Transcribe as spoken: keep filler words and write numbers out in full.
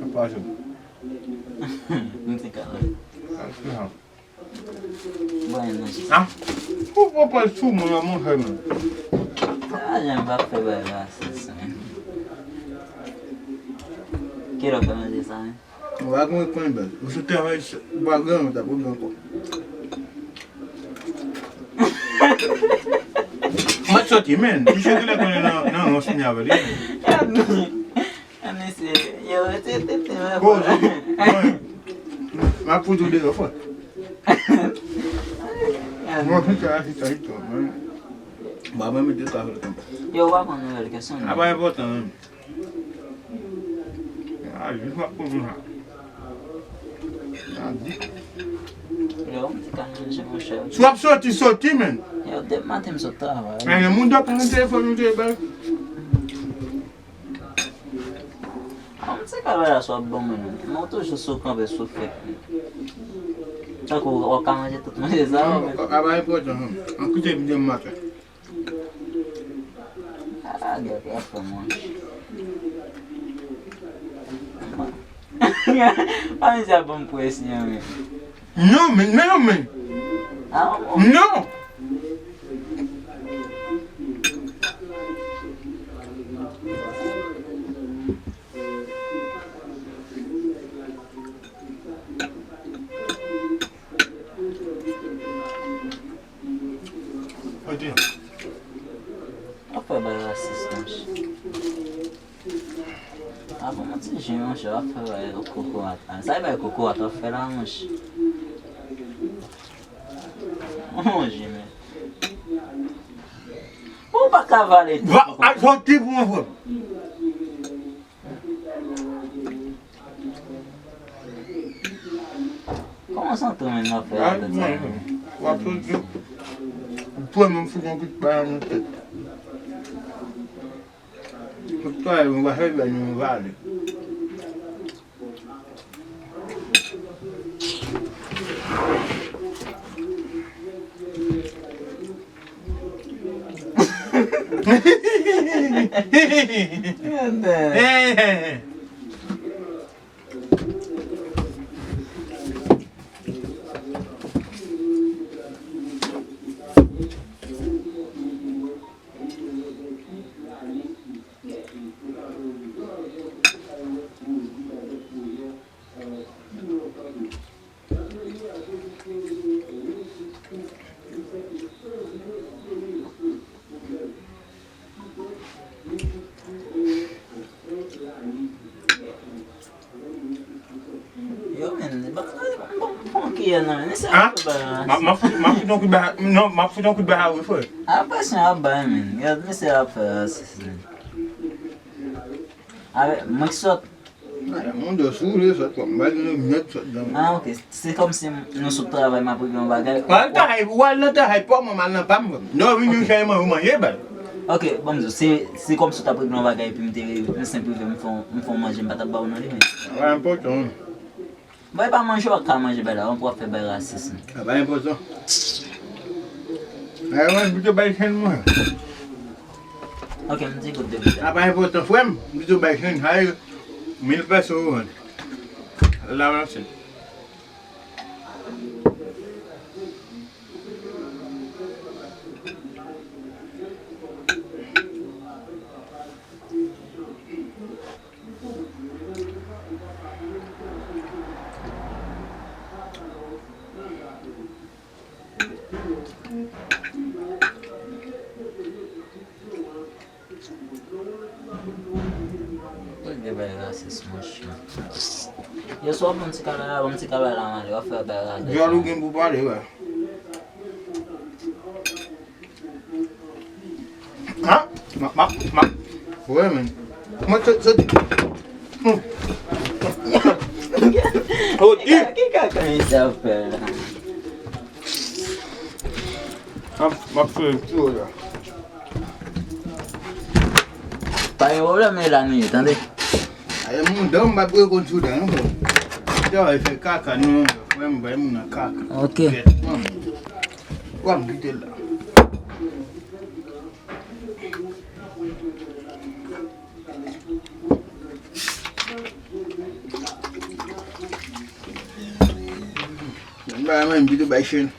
Apa se. M te ka. Bon, non. Ah, ou pran pòz sou mwen la, monchè, men. Ah, jan m pa fè bagay la, se sa, men. Kilè w fè manje sa, men? Ou pa konn, konn bèl. Ou sou travay, ou pa gen, ou ta pou gen kò. Mwen soti, men. Misye genlè konnen nan, nan, nan, nan, nan, nan, nan, Mesye, yo, se tete, men. Koze, mwen, m ap fout ou deyò, frè. Mwen, chita, chita, chita, mwen. Ba, mwen mete sa sou tonton. Yo, w pa konn nouvèl kesyon, non. A, pa enpòtan, non. A, jis m ap konn sa. A, di. Yo, m te ka manje, monchè. Si w ap soti, soti, men. Yo, depi maten m sot travay. Men, moun dòk nan telefòn, ou te bay. A, m se ka bagay la sou ap ban mwen, non. Men w toujou sou kanpe sou fèk, non. Tankou w ka manje tout manje sa, non, men. A, pa enpòtan, non. An kite m de maten. A, gade, afè mwen. Pa mizè ap ban m presyon, men. Non, men, men, non, men. A, bon. Non! Kote? W ap fè bay rasis, monchè. A bon, yon ti jen, monchè, w ap fè bay kokorat la. Sa e bay kokorat w ap fè la, monchè? Monchè, men. Ou pa ka vale tout. Va, al soti pou mwen, frè. Kòman santi w menm nan fè a tèt sa? W ap soti. Ou pran menm fout yon kout bay nan tèt. Tout sa, mwen pa fè bay nou vale. Yo, men, bon, bon, bon, kiyè nan, men, se... Hein? M ap, m ap fout, m ap fout yon kout ba, non, m ap fout yon kout ba a wi, frè. A, presyon ap bay, men. Gad, mesye ap fè rasis, men. Avèk, mwen ki sòt. Moun dòs ou vle sòt, kòm bay nou mèt sòt dan. Ah, ok. Se kòmsi nou sot travay, m ap regle yon bagay. Ou al travay, ou al nan travay pa w, mwen m al nan pa m. Non, vin yon chay manje, ou manje, bay. Ok, bon, m di w, se, se kòmsi w t ap regle yon bagay, epi m te, m senp rive, m fè w, m fè w manje, m pa t ap ba w non li, men. Sa pa enpòtan. Bon, e pa manje w ka manje, bay la, w ap fè bay rasis, men. Sa pa enpòtan. Ay, mwen, m plito bay chenn mwen. Ok, m di gout de gout. Sa pa enpòtan, frè m, m plito bay chenn, ay, mil pèso ou vann. La, la, se. Yo, si w ap yon ti kaba la, w ap fè bagay la. Dyòl ou gen pou pale, wè. Ha? Ma, ma, ma. Wè, men. Mwen, se, se. Hmm. Oh, di. Ki kaka misye ap fè la? M ap, m ap fè ti wè la. Pa gen pwoblèm, men la nou ye, tande. Aye, moun dan, m pa pou konn sou dan, non, bro. Yo, e fè kaka, non, frè m, bay moun nan kaka. Ok. Kèt, man. W ap kite l la. Bay mwen, m kite bay chen.